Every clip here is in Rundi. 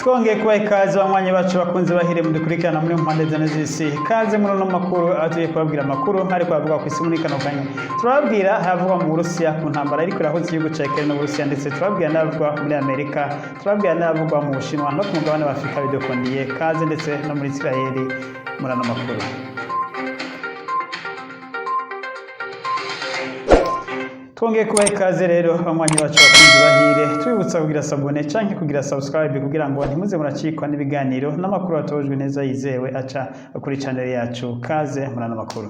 Twongeye kubaha ikaze, banywanyi bacu bakunze bahire mudukurikirana muri mpande zine z'isi. Ikaze muri uno makuru, aho tugiye kubabwira amakuru ariko avuga ku isi muri kano kanya. Turababwira havugwa mu Burusiya ku ntambara ariko irahuza igihugu ca Ukraine n'Uburusiya, ndetse turababwira n'avugwa muri Amerika, turababwira n'avugwa mu Bushinwa no ku mugabane wa Afurika bidukundiye. Kaze ndetse no muri Israeli muri ano makuru. Twongeye kubaha ikaze rero, banywanyi bacu bakunzi bahire. Tubibutsa kugira s'abonner canke kugira subscribe kugira ngo ntimuze muracikwa n'ibiganiro n'amakuru atojwe neza yizewe aca kuri channel yacu. Kaze muri ano makuru.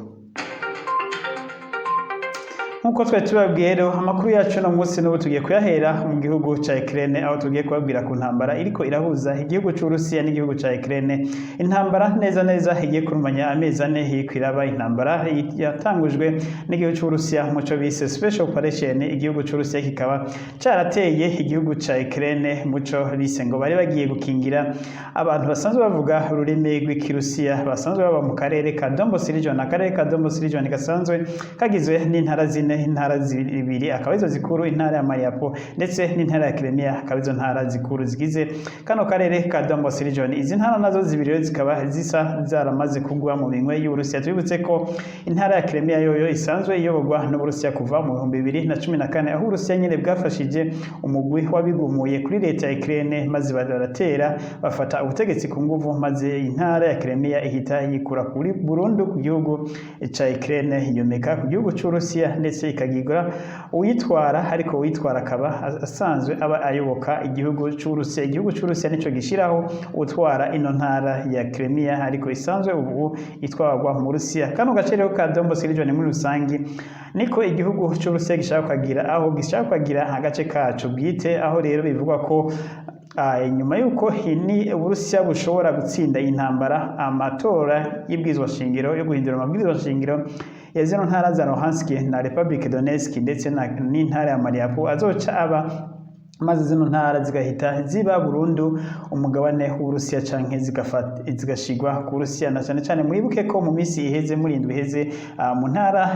Nk'uko twari tubabwiye rero, amakuru yacu no munsi n'ubu tugiye kuyahera mu gihugu ca Ukraine, aho tugiye kubabwira ku ntambara iriko irahuza igihugu c'Uburusiya n'igihugu ca Ukraine. Intambara neza neza igiye kurumanya amezi 4 iriko iraba, intambara yatangujwe n'igihugu c'Uburusiya mu co bise special operation. Igihugu c'Uburusiya kikaba carateye igihugu ca Ukraine mu co bise ngo bari bagiye gukingira abantu basanzwe bavuga ururimi rw'Ikirusiya basanzwe baba mu karere ka Donbas region. Akarere ka Donbas region gasanzwe kagizwe n'intara zine, intara zibiri akaba arizo zikuru, intara ya Mariupol ndetse n'intara ya Crimea, akaba izo ntara zikuru zigize kano karere ka Donbas region. Izi ntara nazo zibiri rero zikaba zisa zaramaze kugwa mu minwe y'Uburusiya. Tubibutse ko intara ya Crimea yoyo isanzwe iyoborwa n'Uburusiya kuva mu 2014, aho Uburusiya nyine bwafashije umugwi wabigumuye kuri leta ya Ukraine, maze baratera bafata ubutegetsi ku nguvu, maze intara ya Crimea ihita yikura kuri burundu ku gihugu ca Ukraine, yomeka ku gihugu c'Uburusiya, ndetse ikagirwa uyitwara, ariko uwitwara akaba asanzwe aba ayoboka igihugu c'Uburusiya. Igihugu c'Uburusiya nico gishiraho utwara ino ntara ya Crimea, ariko isanzwe ubu itwarwa mu Burusiya. Kano gace rero ka Donbas region muri rusangi niko igihugu c'Uburusiya gishaka kugira, aho gishaka kugira agace kaco bwite, aho rero bivugwa ko inyuma yuko ni Uburusiya bushobora gutsinda intambara, amatora y'ibwirizwa shingiro yo guhindura amabwirizwa shingiro ya zino ntara za Luhansk na Republic Donetsk ndetse n'intara ya Mariupol azoca aba, maze zino ntara zigahita ziba burundu umugabane w'Uburusiya canke zigashigwa ku Burusiya. Na cane cane mwibuke ko mu minsi iheze, muri indwi iheze, mu ntara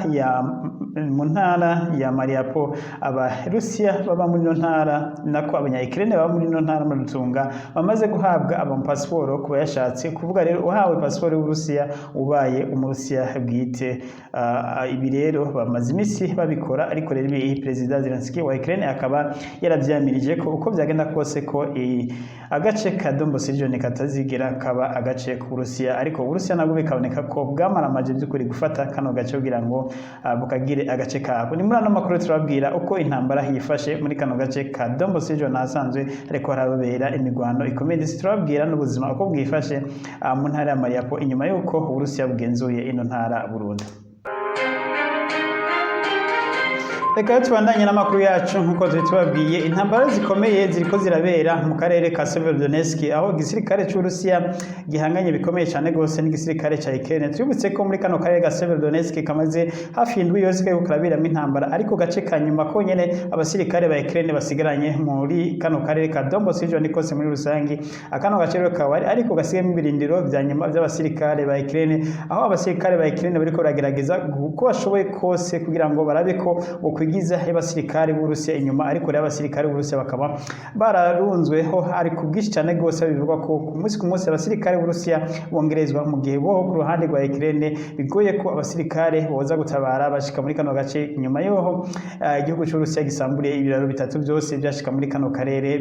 ya Mariupol, Abarusiya baba muri ino ntara, nako abanya Ukraine baba muri ino ntara muri Rutunga, bamaze guhabwa amapasiporo ku bayashatse. Kuvuga rero uhawe pasiporo y'Uburusiya ubaye Umurusiya bwite. Ibi rero bamaze iminsi babikora, ariko rero ibi Perezida Zelensky wa Ukraine akaba yaravyamirije ko uko byagenda kose ko agace ka Donbas region katazigera kaba agace k'Uburusiya. Ariko Uburusiya nabwo bikaboneka ko bwamaramaje by'ukuri gufata kano gace kugira ngo bukagire agace kako. Ni muri ano makuru turababwira uko intambara yifashe muri kano gace ka Donbas region, ahasanzwe ariko harababera imigwano ikomeye, ndetse turababwira n'ubuzima uko bwifashe mu ntara ya Mariupol inyuma y'uko Uburusiya bugenzuye ino ntara burundu. Reka tubandanye n'amakuru yacu. Nk'uko turi tubabwiye, intambara zikomeye ziriko zirabera mu karere ka Severodonetsk, aho igisirikare c'Uburusiya gihanganye bikomeye cyane gose n'igisirikare ca Ukraine. Twibutse ko muri kano karere ka Severodonetsk kamaze hafi indwi yose kariko karaberamo intambara, ariko gace ka nyuma konyene abasirikare ba Ukraine basigaranye muri kano karere ka Donbas region kose muri rusangi. Akano gace rero kaba ariko gasigayemo ibirindiro vya nyuma vy'abasirikare ba Ukraine, aho abasirikare ba Ukraine bariko baragerageza uko bashoboye kose kugira ngo barabe ko bokwigiza y'abasirikare b'Uburusiya inyuma. Ariko rero abasirikare b'Uburusiya bakaba bararunzweho ari ku bwinshi cyane rwose. Bivugwa ko ku munsi ku munsi abasirikare b'Uburusiya bongerezwa, mu gihe bo ku ruhande rwa Ukraine bigoye ko abasirikare boza gutabara bashika muri kano gace, inyuma yoho igihugu c'Uburusiya gisamburiye ibiraro bitatu byose byashika muri kano karere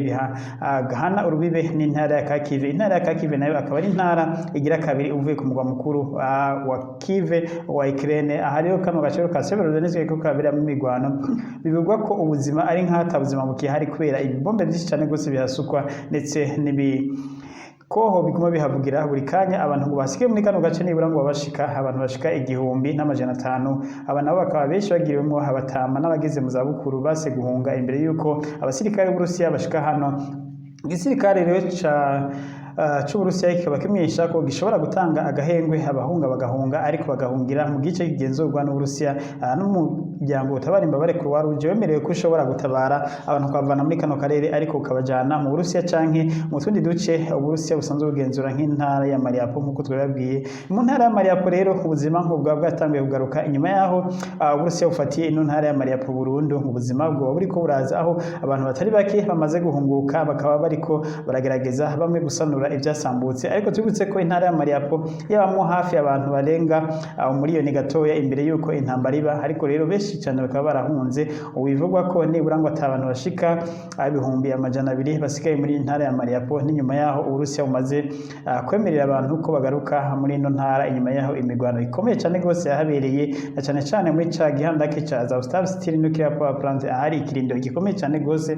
gahana urubibe n'intara ya Kharkiv. Intara ya Kharkiv nayo akaba ari intara igira kabiri uvuye ku mugwa mukuru wa Kiev wa Ukraine. Aha rero kano gace ka Severodonetsk ko kaberamo imigwano, bivugwa ko ubuzima ari nk'ata buzima bukihari kubera ibibombe byinshi cyane rwose bihasukwa, ndetse n'ibi koho biguma bihavugira buri kanya. Abantu ngo basigaye muri kano gace nibura ngo babashika abantu bashika 1500. Aba nabo bakaba benshi bagiriwemwo abatama n'abageze mu zabukuru base guhunga imbere y'uko abasirikare b'Uburusiya bashika hano. Igisirikare rero ca c'Uburusiya kikaba kimenyesha ko gishobora gutanga agahengwe, abahunga bagahunga, ariko bagahungira mu gice kigenzurwa n'Uburusiya. N'umuryango utabara imbabare Croix Rouge wemerewe ko ushobora gutabara abantu, ukabavana muri kano karere ariko ukabajana mu Burusiya canke mu tundi duce Uburusiya busanzwe bugenzura, nk'intara ya Mariupol. Nk'uko twabibabwiye, mu ntara ya Mariupol rero ubuzima ngo bwaba bwatanguye kugaruka inyuma yaho Uburusiya bufatiye ino ntara ya Mariupol burundu. Mu buzima bwoba buriko buraza, aho abantu batari bake bamaze guhunguka, bakaba bariko baragerageza bamwe gusanura ivyasambutse. Ariko tubibutse ko intara ya Mariupol yabamwo hafi abantu barenga umuriyoni gatoya imbere yuko intambara iba, ariko rero benshi cyane bakaba barahunze. Ubu bivugwa ko nibura ngo ata bantu bashika 200,000 basigaye muri iyi ntara ya Mariupol. N'inyuma yaho Uburusiya bumaze kwemerera abantu ko bagaruka muri ino ntara, inyuma yaho imigwano ikomeye cyane rwose yahabereye, na cyane cyane muri ca gihandake ca Azovstal Steel Nuclear Power Plant, ahari ikirindiro gikomeye cyane rwose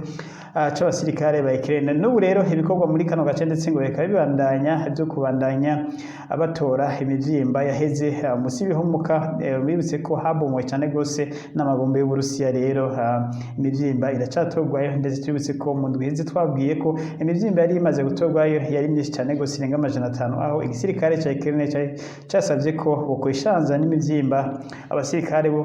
c'abasirikare ba Ukraine. N'ubu rero ibikorwa muri kano gace ndetse ngo bikaba bibandanya byo kubandanya batora imivyimba yaheze musi y'ibihumuka. Bibutse ko habomwe cyane rwose n'amabombe y'Uburusiya. Rero imivyimba iracatorwayo, ndetse tubibutse ko mu ndwi iheze twabwiye ko imivyimba yari imaze gutorwayo yari myinshi cyane rwose, irenga 500, aho igisirikare ca Ukraine cari casavye ko bokwishanza n'imivyimba abasirikare bo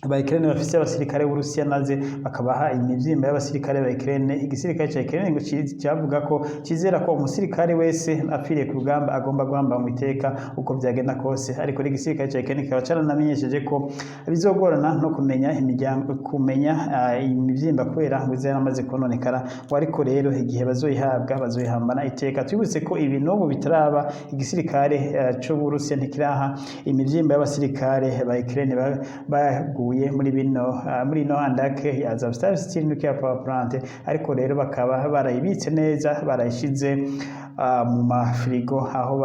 ba Ukraine bafise abasirikare b'Uburusiya, naze bakabaha imivyimba y'abasirikare ba Ukraine. Igisirikare ca Ukraine ngo cyavuga ko cizera ko umusirikare wese apfiriye ku rugamba agomba guhamba mu iteka uko vyagenda kose. Ariko igisirikare ca Ukraine kikaba caranamenyesheje ko bizogorana no kumenya imiryango, kumenya imivyimba, kubera ngo iza yaramaze kononekara ngo, ariko rero igihe bazoyihabwa bazoyihambana iteka. Twibutse ko ibi n'ubu bitaraba, igisirikare c'Uburusiya ntikiraha imivyimba y'abasirikare ba Ukraine baguye muri ino handake ya Azovstal Steel Nuclear Power Plant, ariko rero bakaba barayibitse neza, barayishize mu mafirigo, aho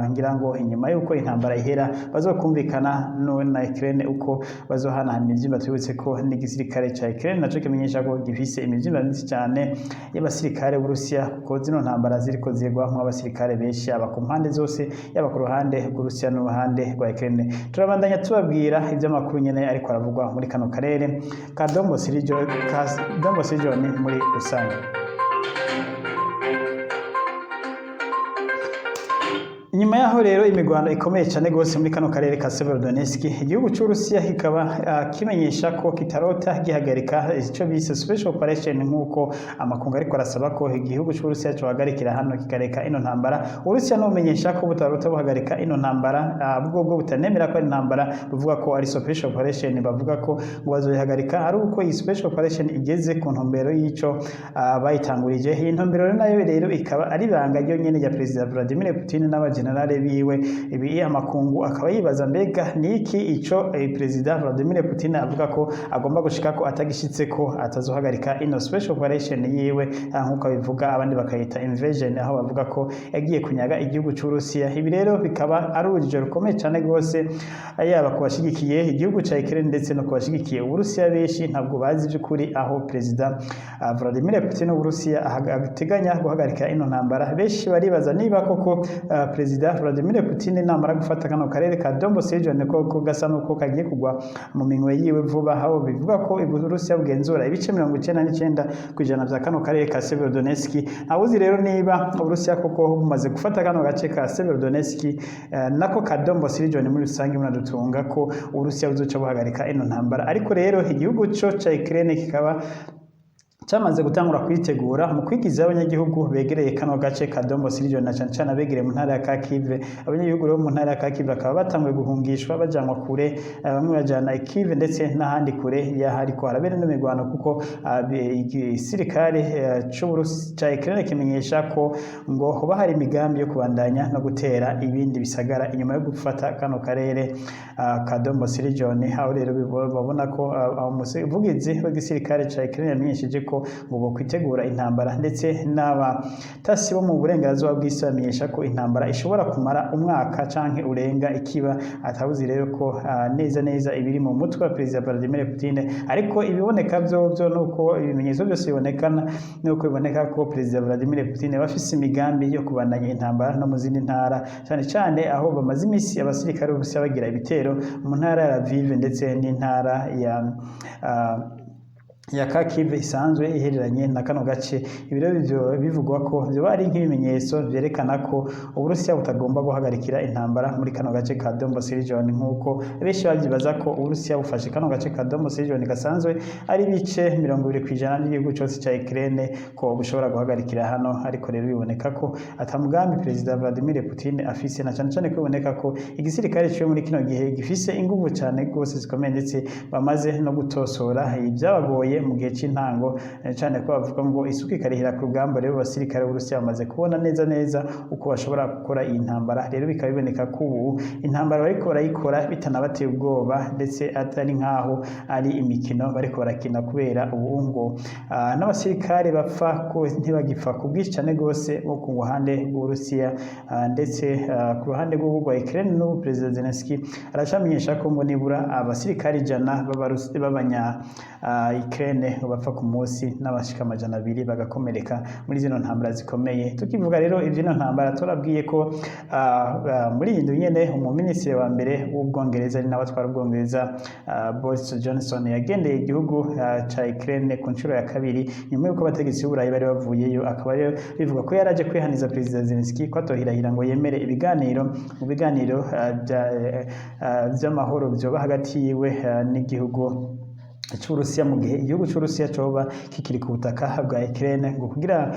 ngira ngo inyuma y'uko intambara ihera bazokumvikana no na Ukraine uko bazohanahana imivyimba. Twibutse ko n'igisirikare ca Ukraine naco kimenyesha ko gifise imivyimba myinshi cyane y'abasirikare b'Uburusiya, kuko zino ntambara ziriko zigwamwo abasirikare benshi, yaba ku mpande zose, yaba ku ruhande rw'Uburusiya n'uruhande rwa Ukraine. Turabandanya tubabwira ivy'amakuru nyene ariko aravugwa muri kano karere ka Donbas region, ka Donbas region muri rusange. Inyuma yaho rero imigwano ikomeye cyane gose muri kano karere ka Severodonetsk, igihugu c'Uburusiya kikaba kimenyesha ko kitarota gihagarika ico bise special operation, nk'uko amakungu ariko arasaba ko igihugu c'Uburusiya cohagarikira hano kikareka ino ntambara. Uburusiya numenyesha ko butarota buhagarika ino ntambara, bwo bwo butanemera ko ari intambara, buvuga ko ari special operation. Bavuga ko ngo bazoyihagarika ari uko iyi special operation igeze ku ntumbero y'ico bayitangurije. Iyi ntumbero rero nayo rero ikaba ari ibanga ryonyene rya Perezida Vladimir Putin n'abajenerale biwe. Ibi amakungu akaba yibaza: mbega niki ico Perezida Vladimir Putin avuga ko agomba gushika ko atagishitse ko atazohagarika ino special operation yiwe, nkuko abivuga, abandi bakayita invasion, aho bavuga ko yagiye kunyaga igihugu c'Uburusiya? Ibi rero bikaba ari urujijo rukomeye cyane rwose, yaba ku bashigikiye igihugu ca Ukraine ndetse no ku bashigikiye Uburusiya. Benshi ntabwo bazi by'ukuri aho Perezida Vladimir Putin w'Uburusiya ateganya guhagarika ino ntambara. Benshi baribaza niba koko Perezida Vladimir Putin namara gufata kano karere ka Donbas region, ko gasa nuko kagiye kugwa mu minwe yiwe vuba, aho bivuga ko Uburusiya bugenzura ibice 99% vya kano karere ka Severodonetsk. Ntawuzi rero niba Uburusiya koko bumaze gufata kano gace ka Severodonetsk, nako ka Donbas region muri rusange, munadutunga, ko Uburusiya buzoca buhagarika ino ntambara. Ariko rero igihugu co ca Ukraine kikaba cyamaze gutangura kwitegura mu kwigiza abanyagihugu begereye kano gace ka Donbas region, na cane cane abegereye mu ntara ya Kharkiv. Abanyagihugu rero mu ntara ya Kharkiv bakaba batanguye guhungishwa bajanwa kure, bamwe bajana i Kiev ndetse n'ahandi kure y'ahariko harabera ino mirwano, kuko igisirikare c'Uburusi ca Ukraine kimenyesha ko ngo hoba hari imigambi yo kubandanya no gutera ibindi bisagara inyuma yo gufata kano karere ka Donbas region. Aho rero babona ko umuvugizi w'igisirikare ca Ukraine yamenyesheje ko ngo bokwitegura intambara, ndetse n'abatasi bo mu burengerazuba bw'isi bamenyesha ko intambara ishobora kumara umwaka canke urenga ikiba. Atawuzi rero ko neza neza ibiri mu mutwe wa Perezida Vladimir Putin, ariko ibiboneka vyovyo nuko ibimenyetso byose bibonekana nuko biboneka ko Perezida Vladimir Putin aba afise imigambi yo kubandanya intambara no mu zindi ntara, cyane cyane aho bamaze imisi abasirikare b'Uburusiya bagira ibitero mu ntara ya Lviv ndetse n'intara ya Ya Kharkiv isanzwe ihereranye na kano gace. Ibi rero ivyo bivugwa ko vyoba ari nk'ibimenyetso vyerekana ko Uburusiya butagomba guhagarikira intambara muri kano gace ka Donbas region, nk'uko benshi bavyibaza ko Uburusiya bufashe kano gace ka Donbas region gasanzwe ari ibice 20% by'igihugu cose ca Ukraine, ko bushobora guhagarikira hano. Ariko rero biboneka ko ata mugambi Perezida Vladimir Putin afise, na cane cane ko biboneka ko igisirikare ciwe muri kino gihe gifise inguvu cane gose zikomeye, ndetse bamaze no gutosora ibyabagoye mu gihe c'intango, cane ko bavuga ngo isuka ikarihira ku rugamba. Rero abasirikare b'Uburusiya bamaze kubona neza neza uko bashobora gukora iyi ntambara. Rero bikaba biboneka ko ubu intambara bariko barayikora bitanabateye ubwoba, ndetse atari nkaho ari imikino bariko barakina, kubera ubu ngo n'abasirikare bapfa ko ntibagipfa ku bwinshi cane gose bo ku ruhande rw'Uburusiya, ndetse ku ruhande rw'urwa Ukraine n'ubu Perezida Zelensky aracamenyesha ko ngo nibura abasirikare 100 b'abanya Ukraine bapfa ku munsi, n'abashika 200 bagakomereka muri zino ntambara zikomeye. Tukivuga rero ivyino ntambara, turabwiye ko muri iyi ndwi nyene umuminisitiri wa mbere w'Ubwongereza, ari nawe atwara Ubwongereza, Boris Johnson, yagendeye igihugu ca Ukraine ku nshuro ya kabiri nyuma y'uko abategetsi b'Uburayi bari bavuyeyo. Akaba rero bivuga ko yaraje kwihaniza Perezida Zelensky ko atohirahira ngo yemere ibiganiro mu biganiro vy'amahoro vyoba hagati yiwe n'igihugu c'Uburusiya, mu gihe igihugu c'Uburusiya coba kikiri ku butaka bwa Ukraine. Ngo kugira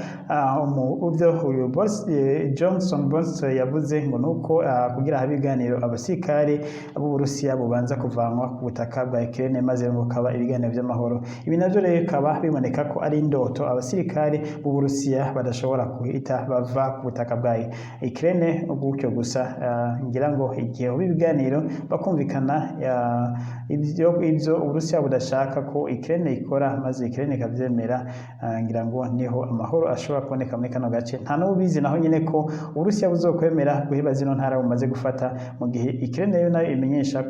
uvyo uyu Boris Johnson Boris yavuze ngo nuko kugira habe ibiganiro, abasirikare b'Uburusiya bubanza kuvanwa ku butaka bwa Ukraine, maze ngo kaba ibiganiro vy'amahoro. Ibi navyo rero bikaba biboneka ko ari indoto, abasirikare b'Uburusiya badashobora guhita bava ku butaka bwa Ukraine gutyo gusa. Ngira ngo igihe hoba ibiganiro bakumvikana ivyo Uburusiya budashaka ko Ukraine ikora, maze Ukraine ikavyemera, ngira ngo niho amahoro ashobora kuboneka muri kano gace. Nta n'ubizi naho nyene ko Uburusiya buzokwemera guheba zino ntara bumaze gufata, mu gihe Ukraine yo nayo imenyesha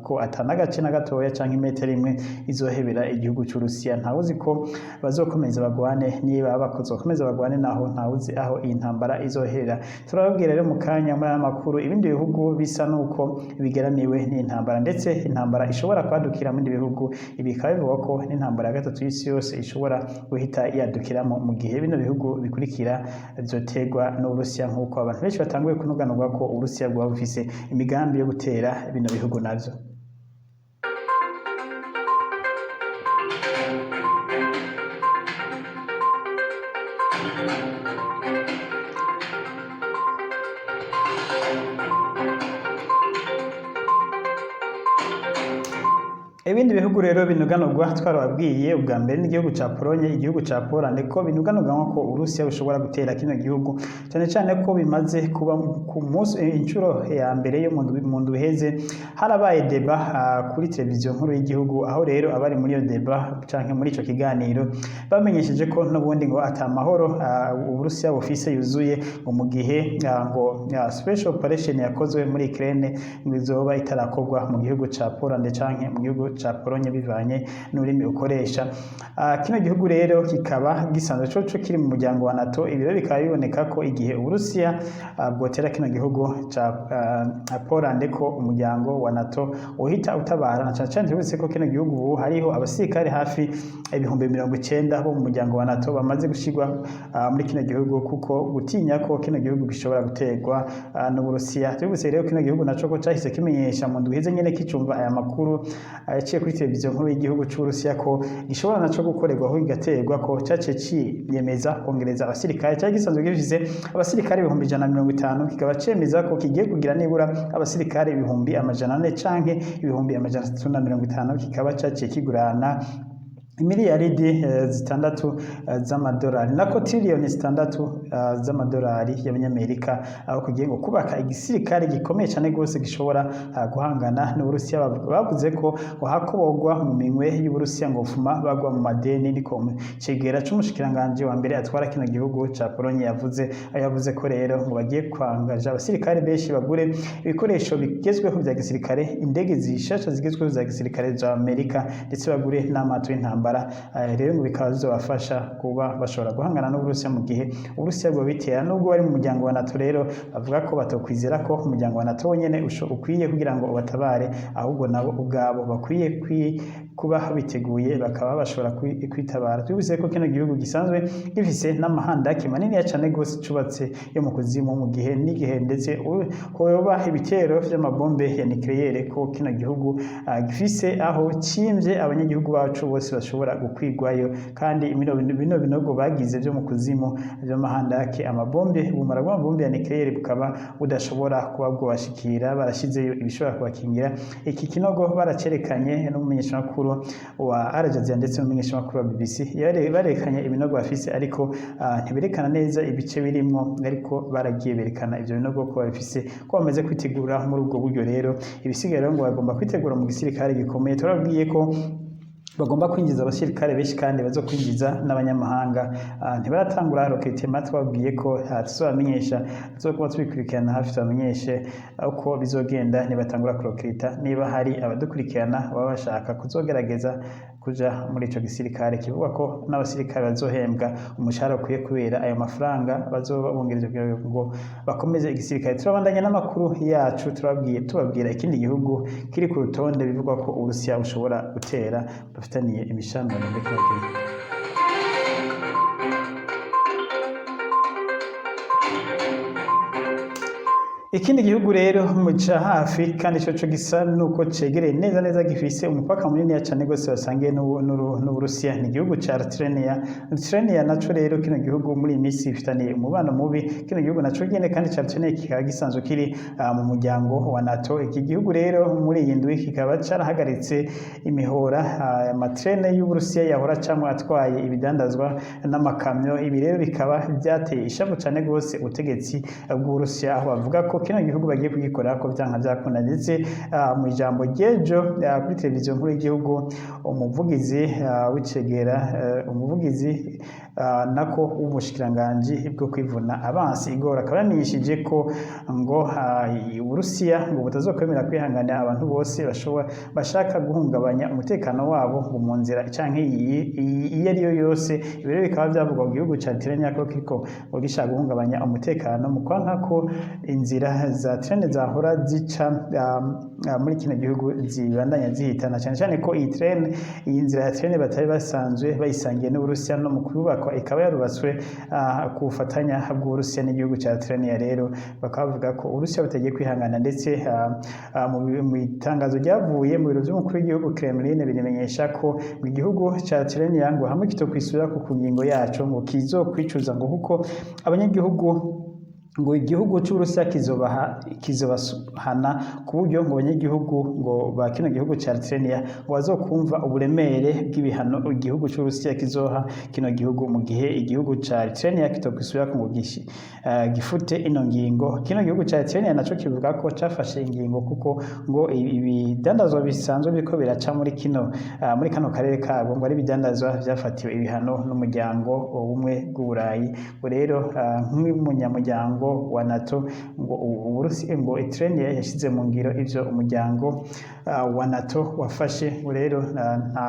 ko atanagace na gatoya canke imetero imwe izohebera igihugu c'Uburusiya. Ntawuzi ko bazokomeza bagwane, niba bakozokomeza bagwane naho ntawuzi aho iyi ntambara izoherera. Turababwira rero mu kanya muri aya makuru ibindi bihugu bisa nuko bigeramiwe n'intambara, ndetse intambara ishobora kwadukira mu bindi bihugu. Ibi bikaba bivugwa ko n'intambara ya gatatu y'isi yose ishobora guhita yadukiramo mu gihe bino bihugu bikurikira vyoterwa n'Uburusiya, nk'uko abantu benshi batanguye kunuganurwa ko Uburusiya bwoba bufise imigambi yo gutera bino bihugu navyo. Ibindi bihugu rero binuganurwa twarababwiye ubwa mbere n'igihugu ca Pologne, igihugu ca Poland, ko binuganurwa ko Uburusiya bushobora gutera kino gihugu, cyane cyane ko bimaze kuba ku munsi inshuro ya mbere yo mu ndwi iheze harabaye débat kuri televiziyo nkuru y'igihugu, aho rero abari muri iyo débat canke muri ico kiganiro bamenyesheje ko n'ubundi ngo ata mahoro Uburusiya bufise yuzuye, ngo mu gihe ngo special operation yakozwe muri Ukraine ngo izoba itarakorwa mu gihugu ca Poland canke mu gihugu ca Pologne, bivanye n'ururimi ukoresha. Kino gihugu rero kikaba gisanzwe coco kiri mu muryango wa NATO. Ibi rero bikaba biboneka ko igihe Uburusiya bwotera kino gihugu ca Poland, ko umuryango wa NATO uhita utabara, na cane cane tubibutse ko kino gihugu ubu hariho abasirikare hafi 90,000 bo mu muryango wa NATO bamaze gushirwa muri kino gihugu, kuko gutinya ko kino gihugu gishobora guterwa n'Uburusiya. Tubibutse rero kino gihugu naco ko cahise kimenyesha mu ndwi iheze nyene kicumva aya makuru yaciye kuri televiziyo nkuru y'igihugu c'Uburusiya ko gishobora naco gukorerwaho kigaterwa, ko caciye ciyemeza kongereza abasirikare. Cari gisanzwe gifise abasirikare 150,000, kikaba cemeza ko kigiye kugira nibura abasirikare 400,000 canke 350,000, kikaba caciye kigurana imiliyaridi 6 z'amadolari, nako tiriyoni 6 z'amadolari y'abanyamerika, aho kugiye ngo kubaka igisirikare gikomeye cyane rwose gishobora guhangana n'Uburusiya. Bavuze ko ngo hakobogwa mu minwe y'Uburusiya ngo fuma bagwa mu madeni, niko cegera c'umushikiranganje wa mbere atwara kino gihugu ca Pologne yavuze, aho yavuze ko rero ngo bagiye kwangaja abasirikare benshi, bagure ibikoresho bigezweho vya gisirikare, indege zishasha zigezweho za gisirikare za Amerika, ndetse bagure n'amato y'intambara. ntambara. Rero ngo bikaba bizobafasha kuba bashobora guhangana n'Uburusiya mu gihe Uburusiya bwobitera. Nubwo bari mu muryango wa NATO rero, bavuga ko batokwizera ko umuryango wa NATO wonyene ukwiye kugira ngo ubatabare, ahubwo nabo ubwabo bakwiye kuba biteguye, bakaba bashobora kwitabara. Twibutse ko kino gihugu gisanzwe gifise n'amahandaki manini cane gose cubatse yo mu kuzimu, mu gihe n'igihe ndetse hoba ibitero vy'amabombe ya nucléaire, ko kino gihugu gifise aho cimvye abanyagihugu bacu bose bashobora gukwigwayo. Kandi bino binogo bagize vyo mu kuzimu vy'amahandaki, amabombe, ubumara bw'amabombe ya nucléaire bukaba budashobora kuba bwobashikira, barashizeyo ibishobora kubakingira. Iki kinogo baracerekanye n'umumenyeshamakuru wa Al Jazeera ndetse n'umumenyeshamakuru wa BBC, barekanye ibinogo bafise, ariko ntiberekana neza ibice birimwo, ariko baragiye berekana ivyo binogo ko babifise, ko bamaze kwitegura muri ubwo buryo. Rero ibisigaye rero ngo bagomba kwitegura mu gisirikare gikomeye. Turabwiye ko bagomba kwinjiza abasirikare benshi kandi bazokwinjiza n'abanyamahanga. Ntibaratangura recrutement. Twabwiye ko tuzobamenyesha, tuzokuba tubikurikirana hafi, tubamenyeshe uko bizogenda nibatangura kurecruta, niba hari abadukurikirana baba bashaka kuzogerageza kuja muri ico gisirikare. Kivuga ko n'abasirikare bazohembwa umushahara ukwiye kubera ayo mafaranga bazoba bongereje kugira ngo bakomeze igisirikare. Turabandanya n'amakuru yacu, turabwiye, tubabwira ikindi gihugu kiri ku rutonde bivugwa ko Uburusiya bushobora gutera, bafitaniye imishamirano muri kino gihe. Ikindi gihugu rero muca hafi, kandi ico co gisa nuko cegereye neza neza, gifise umupaka munini cane gose basangiye n'Uburusiya, ni igihugu ca Lithuania. Lithuania naco rero, kino gihugu muri iyi minsi gifitaniye umubano mubi. Kino gihugu naco nyene kandi ca Lithuania kikaba gisanzwe kiri mu muryango wa NATO. Iki gihugu rero muri iyi ndwi kikaba carahagaritse imihora, amatrene y'Uburusiya yahora acamwo atwaye ibidandazwa n'amakamyo. Ibi rero bikaba vyateye ishavu cane gose ubutegetsi bw'Uburusiya, aho bavuga ko kino gihugu bagiye kugikorera ko vyanka vyakunda. Ndetse mu ijambo ry'ejo kuri televiziyo nkuru y'igihugu, umuvugizi w'icegera, umuvugizi nako w'umushikiranganji bwo kwivuna abansi, Igor, akaba yamenyesheje ko ngo Uburusiya ngo butazokwemera kwihanganira abantu bose bashobora bashaka guhungabanya umutekano wabo ngo mu nzira canke iyi iyo ari yo yose. Ibi rero bikaba vyavugwa mu gihugu ca Lithuania ko kiriko ngo gishaka guhungabanya umutekano mu kwanka ko inzira za trene zahora zica muri kino gihugu zibandanya zihitana, cyane cyane ko iyi trene, iyi nzira ya trene, batari basanzwe bayisangiye n'Uburusiya, no mu kubakwa ikaba yarubatswe ku bufatanya bw'Uburusiya n'igihugu ca Lithuania. Rero bakaba bavuga ko Uburusiya butagiye kwihangana. Ndetse mu itangazo ryavuye mu biro vy'umukuru w'igihugu, Kremlin, birimenyesha ko mu gihugu ca Lithuania ngo hamwe kitokwisubira ku ngingo yaco ngo kizokwicuza, ngo kuko abanyagihugu, ngo igihugu c'Uburusiya kizobahana ku buryo ngo abanyagihugu ngo ba kino gihugu ca Lithuania ngo bazokumva uburemere bw'ibihano igihugu c'Uburusiya kizoha kino gihugu mu gihe igihugu ca Lithuania kitokwisubirako ngo gifute ino ngingo. Kino gihugu ca Lithuania naco kivuga ko cafashe ingingo kuko ngo ibidandazwa bisanzwe biriko biraca muri kano karere kabo ngo ari ibidandazwa vyafatiwe ibihano n'umuryango w'ubumwe bw'Uburayi. Ngo rero nk'umunyamuryango wa NATO, ngo Uburusiya, ngo Lithuania yashize mu ngiro ivyo umuryango wa NATO wafashe. Ngo rero nta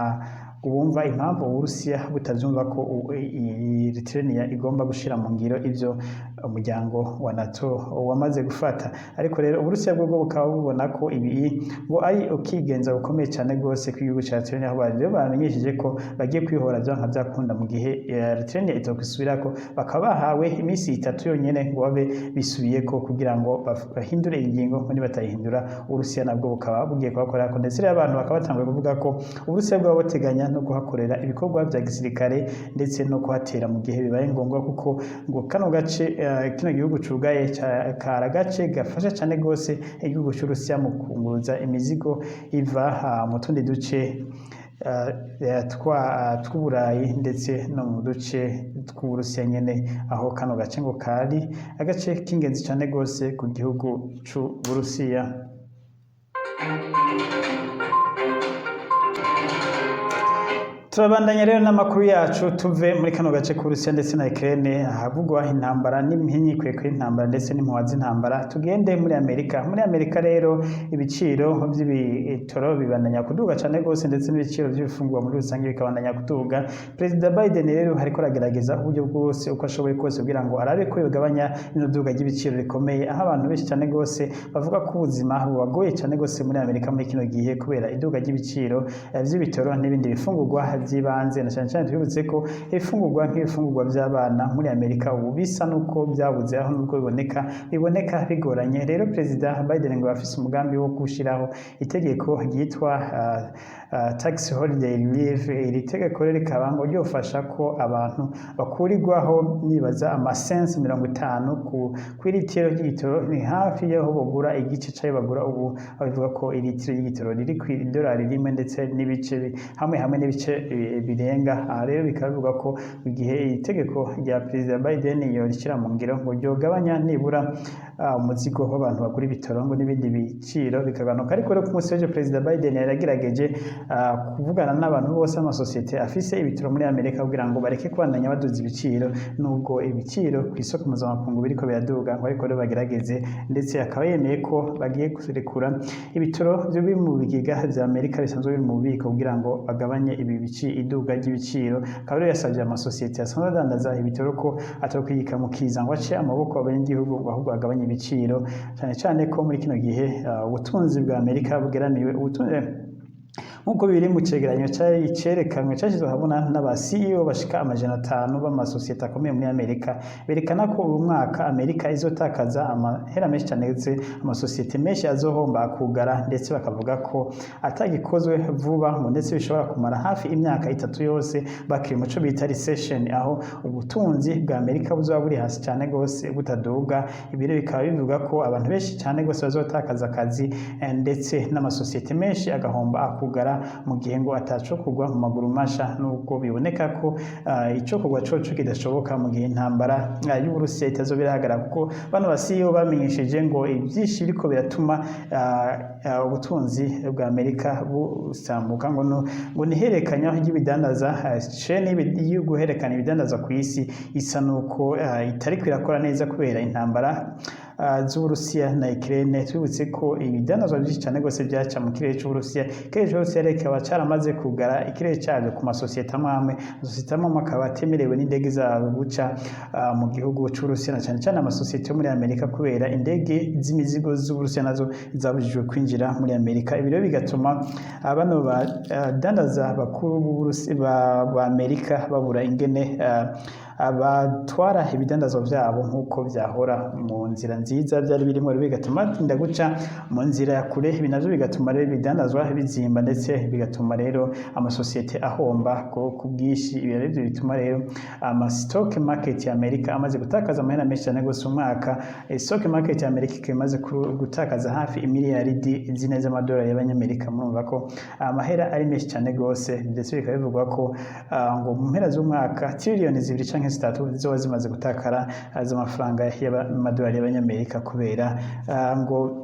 ubumva impamvu Uburusiya butavyumva ko Lithuania igomba gushira mu ngiro ivyo umuryango wa NATO wamaze gufata. Ariko rero Uburusiya bwo bukaba bubona ko ibi ngo ari ukigenza gukomeye cyane rwose kw'igihugu ca Lithuania, aho rero bamenyesheje ko bagiye kwihora vyanka vyakunda mu gihe Lithuania itokwisubirako. Bakaba bahawe iminsi 3 yonyene ngo babe bisubiyeko kugira ngo bahindure ingingo, ngo nibatayihindura Uburusiya nabwo bukaba bugiye kubakorerako. Ndetse rero abantu bakaba batanguye kuvuga ko Uburusiya bwaba buteganya no kuhakorera ibikorwa vya gisirikare, ndetse no kuhatera mu gihe bibaye ngombwa, kuko ngo kano gace, kino gihugu cugaye, kari agace gafasha cane gose igihugu c'Uburusiya mu kunguruza imizigo iva mu tundi duce tw'Uburayi ndetse no mu duce tw'Uburusiya nyene, aho kano gace ngo kari agace k'ingenzi cane gose ku gihugu c'Uburusiya. Turabandanya rero n'amakuru yacu, tuve muri kano gace k'Uburusiya ndetse na Ukraine ahavugwa intambara n'impinyikwe y'intambara ndetse n'impuha z'intambara, tugende muri Amerika. Muri Amerika rero ibiciro vy'ibitoro bibandanya kuduga cane gose, ndetse n'ibiciro vy'ibifungurwa muri rusange bikabandanya kuduga. Perezida Biden rero ariko aragerageza uburyo bwose uko ashoboye kose kugira ngo arabe ko yogabanya rino duga ry'ibiciro rikomeye, aho abantu benshi cane gose bavuga ko ubuzima bubagoye cane gose muri Amerika muri kino gihe kubera iduga ry'ibiciro vy'ibitoro n'ibindi bifungurwa by'ibanze. Na cyane cyane twibutse ko ibifungurwa nk'ibifungurwa by'abana muri Amerika ubu bisa nuko byabuze, aho nubwo biboneka bigoranye. Rero Perezida Biden ngo afise umugambi wo gushiraho itegeko ryitwa tax holiday relief. Iri tegeko rero rikaba ngo ryofasha ko abantu bakurirwaho nibaza amasensi 50 ku kw'ilitiro ry'igitoro, ni hafi y'aho bagura igice cayo bagura ubu, aho bivuga ko ilitiro ry'igitoro riri ku idolari 1 ndetse n'ibice hamwe hamwe n'ibice birenga. Aha rero bikaba bivuga ko mu gihe iri tegeko rya Perezida Biden yorishyira mu ngiro, ngo ryogabanya nibura umuzigo w'abantu bagura ibitoro, ngo n'ibindi biciro bikagabanuka. Ariko rero ku munsi w'ejo Perezida Biden yaragerageje kuvugana n'abantu bose, amasosiyete afise ibitoro muri Amerika, kugira ngo bareke kubandanya baduza ibiciro nubwo ibiciro ku isoko mpuzamakungu biriko biraduga, ngo ariko rero bagerageze, ndetse akaba yemeye ko bagiye kurekura ibitoro biri mu bigega vya Amerika bisanzwe biri mu bubiko kugira ngo bagabanye ibi bici iduga ry'ibiciro. Akaba rero yasabye amasosiyete asanzwe adandaza ibitoro ko atokwiyika mu kiza ngo ace amaboko abanyagihugu, ngo ahubwo agabanye ibiciro, cyane cyane ko muri kino gihe ubutunzi bwa Amerika bugeramiwe. Ubutunzi nk'uko biri mu cegeranyo cari cerekanwe cashyizwe ahabona n'aba CEO bashika 500 b'amasosiyete akomeye muri Amerika, berekana ko uyu mwaka Amerika izotakaza amahera menshi cyane, ndetse amasosiyete menshi azohomba akugara, ndetse bakavuga ko atagikozwe vuba ngo ndetse bishobora kumara hafi imyaka 3 yose bakiri mu co bita recession, aho ubutunzi bwa Amerika buzoba buri hasi cyane gose butaduga. Ibi rero bikaba bivuga ko abantu benshi cyane gose bazotakaza akazi, ndetse n'amasosiyete menshi agahomba akugara, mu gihe ngo atacokorwa mu maguru masha, nubwo biboneka ko icokorwa coco kidashoboka mu gihe intambara y'Uburusiya itazoba irahagarara, kuko bano ba CEO bamenyesheje ngo ivyinshi biriko biratuma ubutunzi bwa Amerika busambuka ngo no, ngo ni ihererekanya ry'ibidandaza, chaîne yo guhererekanya ibidandaza ku isi isa nuko itariko irakora neza kubera intambara z'Uburusiya na Ukraine. Twibutse ko ibidandazwa byinshi cyane rwose byaca mu kirere c'Uburusiya. Ikirere c'Uburusiya rero kikaba caramaze kugara ikirere cavyo ku masosiyete amwe amwe, amasosiyete amwe amwe akaba atemerewe n'indege zabo guca mu gihugu c'Uburusiya, na cyane cyane amasosiyete yo muri Amerika, kubera indege z'imizigo z'Uburusiya nazo zabujijwe kwinjira muri Amerika. Ibi rero bigatuma bano badandaza bakuru b'Uburusiya ba Amerika babura ingene abatwara ibidandazwa vyabo nk'uko vyahora mu nzira nziza byari birimo, rero bigatuma batinda guca mu nzira ya kure. Ibi navyo bigatuma rero ibidandazwa bizimba, ndetse bigatuma rero amasosiyete ahomba ku bwinshi. Ibi rero bituma rero ama stock market ya Amerika amaze gutakaza amahera menshi cyane gose umwaka. Stock market ya Amerika ikaba imaze gutakaza hafi imiliyaridi 4 z'amadolari y'abanyamerika. Murumva ko amahera ari menshi cyane gose, ndetse bikaba bivugwa ko ngo mu mpera z'umwaka triliyoni 2 canke 3 zizoba zimaze gutakara z'amafaranga y'amadolari y'abanyamerika, kubera ngo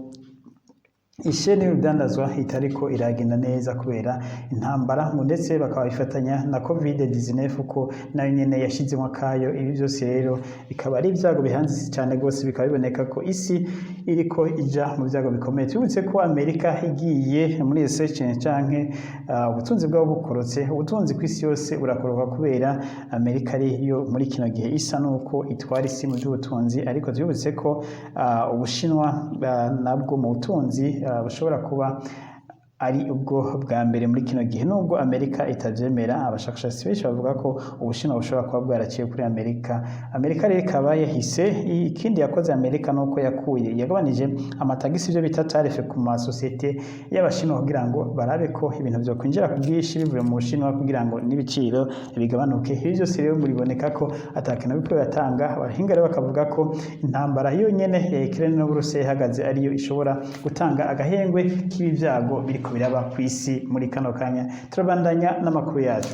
isheni y'urudandazwa itariko iragenda neza kubera intambara, ngo ndetse bakaba bifatanya na COVID-19 ko nayo nyene yashizemo akayo. Ibi byose rero bikaba ari ibyago bihanze isi cyane rwose, bikaba biboneka ko isi iriko ija mu byago bikomeye. Tubibutse ko Amerika igiye muri recession canke ubutunzi bwabo bukorotse, ubutunzi ku isi yose burakoroka, kubera Amerika ariyo muri kino gihe isa nuko itwara isi mu by'ubutunzi. Ariko tubibutse ko Ubushinwa nabwo mu butunzi bushobora kuba ari ubwo bwa mbere muri kino gihe, nubwo Amerika itavyemera. Abashakashatsi benshi bavuga ko Ubushinwa bushobora kuba bwaraciye kuri Amerika. Amerika rero ikaba yahise, ikindi yakoze Amerika nuko yakuye, yagabanije amatagisi, ibyo bita tariff, ku masosiyete y'Abashinwa, kugira ngo barabe ko ibintu vyo kwinjira ku bwinshi bivuye mu Bushinwa, kugira ngo n'ibiciro bigabanuke. Ibi byose rero biboneka ko atakintu biriko biratanga. Abahinga rero bakavuga ko intambara yonyene ya Ukraine n'Uburusiya ihagaze ariyo ishobora gutanga agahengwe k'ibi vyago biriko biraba ku isi muri kano kanya. Turabandanya n'amakuru yacu.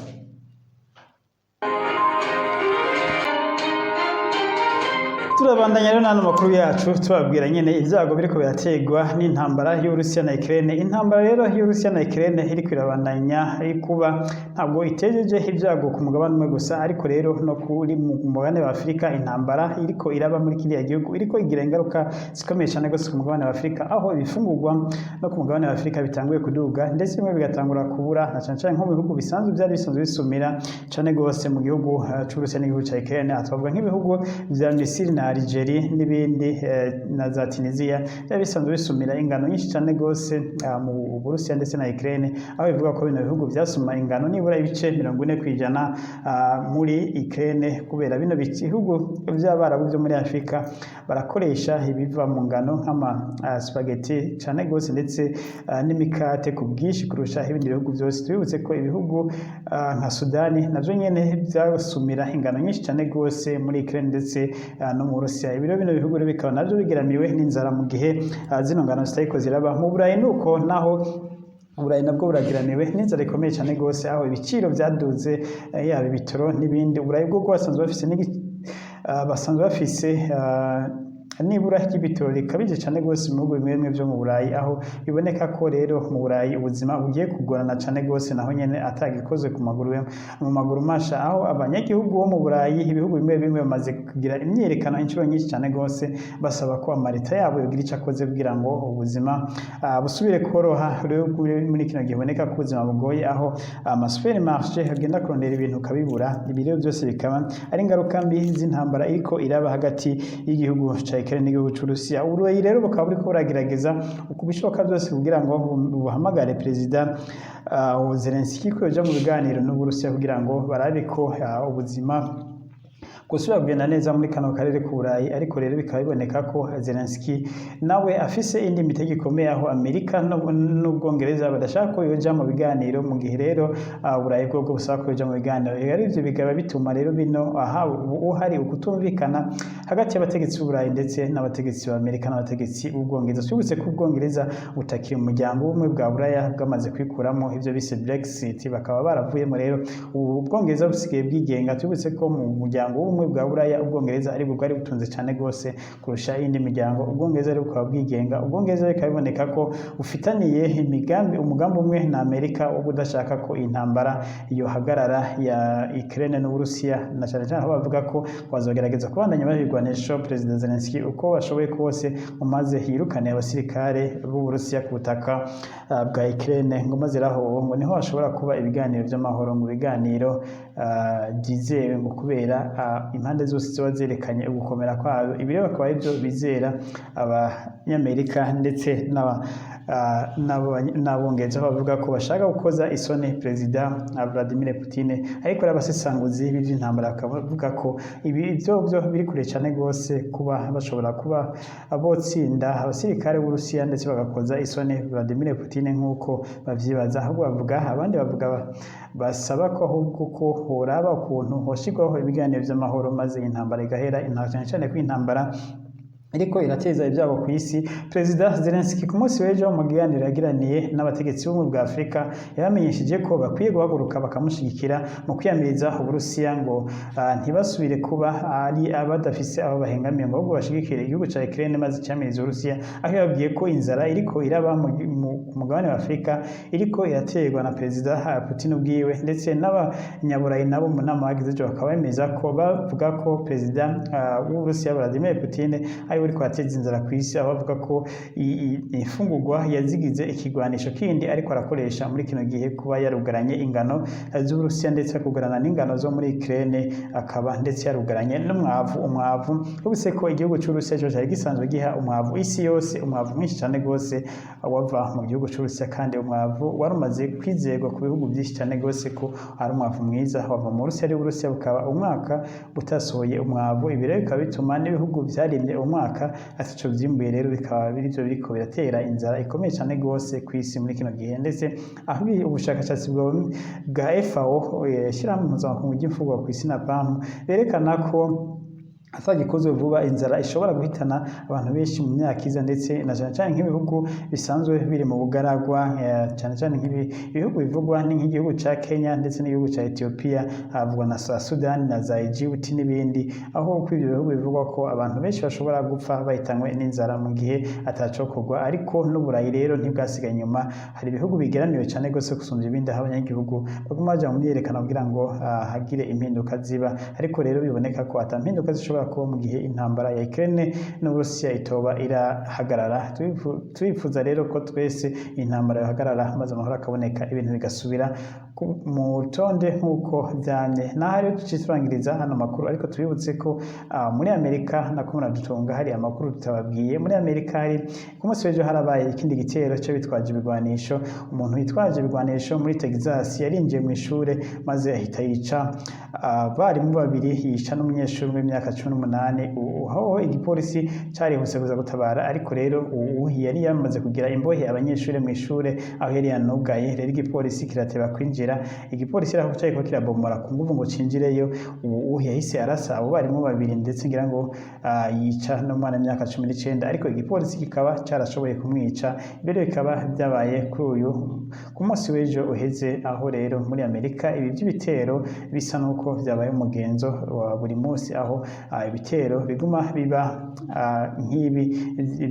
Turabandanya rero n'ano makuru yacu, tubabwira nyene ibyago biriko biraterwa n'intambara y'Uburusiya na Ukraine. Intambara rero y'Uburusiya na Ukraine iriko irabandanya kuba, ntabwo itejeje ibyago ku mugabane umwe gusa, ariko rero no kuri mu mugabane wa Afurika. Intambara iriko iraba muri kiriya gihugu iriko igira ingaruka zikomeye cyane gose ku mugabane wa Afurika, aho ibifungurwa no ku mugabane wa Afurika bitanguye kuduga, ndetse bimwe bigatangura kubura, na cane cane nko mu bihugu bisanzwe byari bisanzwe bisumira cane gose mu gihugu c'Uburusiya n'igihugu ca Ukraine. Aha twavuga nk'ibihugu vya Misiri na Algeria n'ibindi, na za Tunisia, byari bisanzwe bisumira ingano nyinshi cyane gose mu Burusiya ndetse na Ukraine, aho bivuga ko bino bihugu vyasuma ingano nibura ibice 40% muri Ukraine. Kubera bino bihugu vy'Abarabu vyo muri Afrika barakoresha ibiva mu ngano nk'ama spaghetti cane gose, ndetse n'imikate ku bwinshi kurusha ibindi bihugu vyose. Tubibutse ko ibihugu nka Sudani navyo nyene vyasumira ingano nyinshi cane gose muri Ukraine ndetse no mu Burusiya. Ibi rero, bino bihugu rero bikaba navyo bigeramiwe n'inzara mu gihe zino ngano zitariko ziraba. Mu Burayi nuko naho, Uburayi nabwo burageramiwe n'inzara ikomeye cyane gose, aho ibiciro vyaduze, yaba ibitoro n'ibindi. Uburayi bwo basanzwe bafise nibura ry'ibitoro rikabije cyane gose mu bihugu bimwe bimwe vyo mu Burayi, aho biboneka ko rero mu Burayi ubuzima bugiye kugorana cyane gose naho nyene atagikozwe ku maguru mu maguru masha, aho abanyagihugu bo mu Burayi, ibihugu bimwe bimwe, bamaze kugira imyiyerekano inshuro nyinshi cyane gose, basaba ko amareta yabo yogira ico akoze kugira ngo ubuzima busubire koroha. Rero muri kino gihe biboneka ko ubuzima bugoye, aho ama supermarché agenda kurondera ibintu ukabibura. Ibi rero byose bikaba ari ingaruka mbi z'intambara iriko iraba hagati y'igihugu ca Ukraine n'igihugu c'Uburusiya. Uburayi rero bukaba buriko buragerageza uko bishoboka byose kugira ngo buhamagare Perezida Zelensky ko yoja mu biganiro n'Uburusiya, kugira ngo barabe ko ubuzima gusubira kugenda neza muri kano karere k'Uburayi. Ariko rero bikaba biboneka ko Zelensky nawe afise indi mitego ikomeye, aho Amerika n'Ubwongereza badashaka ko yoja mu biganiro, mu gihe rero Uburayi bwobwo busaba ko yoja mu biganiro. Rero ivyo bikaba bituma rero bino aha ubu hari ukutumvikana hagati y'abategetsi b'Uburayi ndetse n'abategetsi ba Amerika n'abategetsi b'Ubwongereza. Twibutse ko Ubwongereza butakiri mu muryango w'Ubumwe bwa Buraya, bwamaze kwikuramo ivyo bise Brexit, bakaba baravuyemo. Rero ubu Ubwongereza busigaye bwigenga. Twibutse ko mu muryango w'Ubumwe bwa Buraya, Ubwongereza aribwo bwari butunze cyane rwose kurusha iyindi miryango. Ubwongereza rero bukaba bwigenga. Ubwongereza bikaba biboneka ko bufitaniye imigambi, umugambi umwe na Amerika wo kudashaka ko intambara yohagarara ya Ukraine n'Uburusiya, na cyane cyane aho bavuga ko bazogerageza kubandanya babigwanisho Perezida Zelensky uko bashoboye kose, ngo maze hirukane abasirikare b'Uburusiya ku butaka bwa Ukraine, ngo maze raho ngo niho hashobora kuba ibiganiro by'amahoro, ngo ibiganiro byizewe, ngo kubera impande zose ziba zerekanye ugukomera kwayo. Ibi rero bakaba aribyo bizera Abanyamerika ndetse n'Abongereza, bavuga ko bashaka gukoza isoni Perezida Vladimir Putin. Ariko rero abasesanguzi b'ivy'intambara bakavuga ko ibi byo byo biri kure cyane rwose kuba bashobora kuba botsinda abasirikare b'Uburusiya ndetse bagakoza isoni Vladimir Putin nk'uko bavyibaza. Ahubwo bavuga, abandi bavuga, basaba ko ahubwo ko horaba ukuntu hoshirwaho ibiganiro vy'amahoro, maze intambara igahera, cyane cyane ko intambara iriko irateza ibyago ku isi. Perezida Zelensky ku munsi w'ejo, mu kiganiro yagiraniye n'abategetsi b'Ubumwe bwa Afurika, yabamenyesheje ko bakwiye guhaguruka bakamushigikira mu kwiyamiriza Uburusiya, ngo ntibasubire kuba ari abadafise aho bahengamiye, ngo ahubwo bashigikire igihugu ca Ukraine maze cyamiriza Uburusiya, aho yababwiye ko inzara iriko iraba ku mugabane wa Afurika iriko iraterwa na Perezida Putin ubwiwe. Ndetse n'Abanyaburayi nabo mu nama bagize ejo bakaba bemeza ko bavuga ko Perezida w'Uburusiya Vladimir Putin ari we uriko arateza inzara ku isi, aho bavuga ko imfungurwa yazigize ikigwanisho kindi ariko arakoresha muri kino gihe, kuba yarugaranye ingano z'Uburusiya, ndetse akugarana n'ingano zo muri Ukraine, akaba ndetse yarugaranye n'umwavu. Umwavu, ubuse ko igihugu c'Uburusiya cyo cyari gisanzwe giha umwavu isi yose, umwavu mwinshi cyane gose wava mu gihugu c'Uburusiya, kandi umwavu wari umaze kwizerwa ku bihugu byinshi cyane gose ko ari umwavu mwiza wava mu Burusiya. Ari Uburusiya bukaba umwaka butasohoye umwavu. Ibi rero bikaba bituma n'ibihugu vyarimye umwaka ataco vyimbuye. Rero bikaba birivyo biriko biratera inzara ikomeye cyane gose ku isi muri kino gihe, ndetse aho ubushakashatsi bwa FAO, ishyirahamwe mpuzamakungu ry'imfungurwa ku isi, na PAM, berekana ko Atagikozwe vuba, inzara ishobora guhitana abantu benshi mu myaka iza, ndetse na cyane cyane nk'ibihugu bisanzwe biri mu bugaragwa, cyane cyane nk'ibi ibihugu bivugwa ni nk'igihugu ca Kenya ndetse n'igihugu ca Ethiopia, havugwa na za Sudan na za Egypt n'ibindi, aho kuri ibyo bihugu bivugwa ko abantu benshi bashobora gupfa bahitanywe n'inzara mu gihe atacokorwa. Ariko n'Uburayi rero ntibwasigaye inyuma. Hari ibihugu bigeramiwe cyane gose gusumvya ibindi, aho abanyagihugu baguma baja mu myiyerekano kugira ngo hagire impinduka ziba. Ariko rero biboneka ko ata mpinduka zishobora kuba mu gihe intambara ya Ukraine n'Uburusiya itoba irahagarara. Turifuza rero ko twese intambara yohagarara, maze amahoro akaboneka, ibintu bigasubira mu rutonde nk'uko vyamye. Naho rero duciye turangiriza hano makuru, ariko tubibutse ko muri Amerika nako muradutunga, hari amakuru tutababwiye. Muri Amerika hari ku munsi w'ejo harabaye ikindi gitero cyo bitwaje ibigwanisho. Umuntu witwaje ibigwanisho muri Texas yarinjiye mu ishure, maze ahita yica abarimu babiri, yica n'umunyeshuri w'imyaka 18. Aho igipolisi carihuse kuza gutabara. Ariko rero ubu yari yamaze kugira imbohe abanyeshuri mu ishure aho yari yanugaye. Rero igipolisi kirateba kwinjira. Igipolisi aho cariko kirabomora ku nguvu ngo cinjireyo, ubu yahise arasa abo barimu babiri, ndetse ngira ngo yica n'umwana w'imyaka 19, ariko igipolisi kikaba carashoboye kumwica. Ibyo bikaba byabaye kuri uyu ku munsi w'ejo uheze, aho rero muri Amerika ibi by'ibitero bisa n'uko byabaye umugenzo wa buri munsi, aho ibitero biguma biba nk'ibi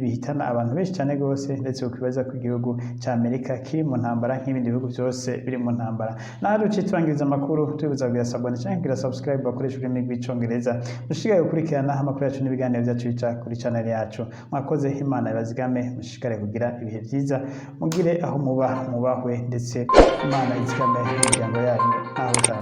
bihitana abantu benshi cyane rwose, ndetse ukibaza ko igihugu cya Amerika kiri mu ntambara nk'ibindi bihugu byose biri mu ntambara. Naho duciye turangiriza amakuru, tubibuza kugira s'abonner cyangwa kugira subscribe bakoresha ururimi rw'Icongereza. Mushishikare gukurikirana amakuru yacu n'ibiganiro byacu bica kuri channel yacu. Mwakoze, Imana ibazigame, mushishikare kugira ibihe byiza, mugire aho muba mubahwe, ndetse Imana izigame imiryango yanyu. Aho utaha.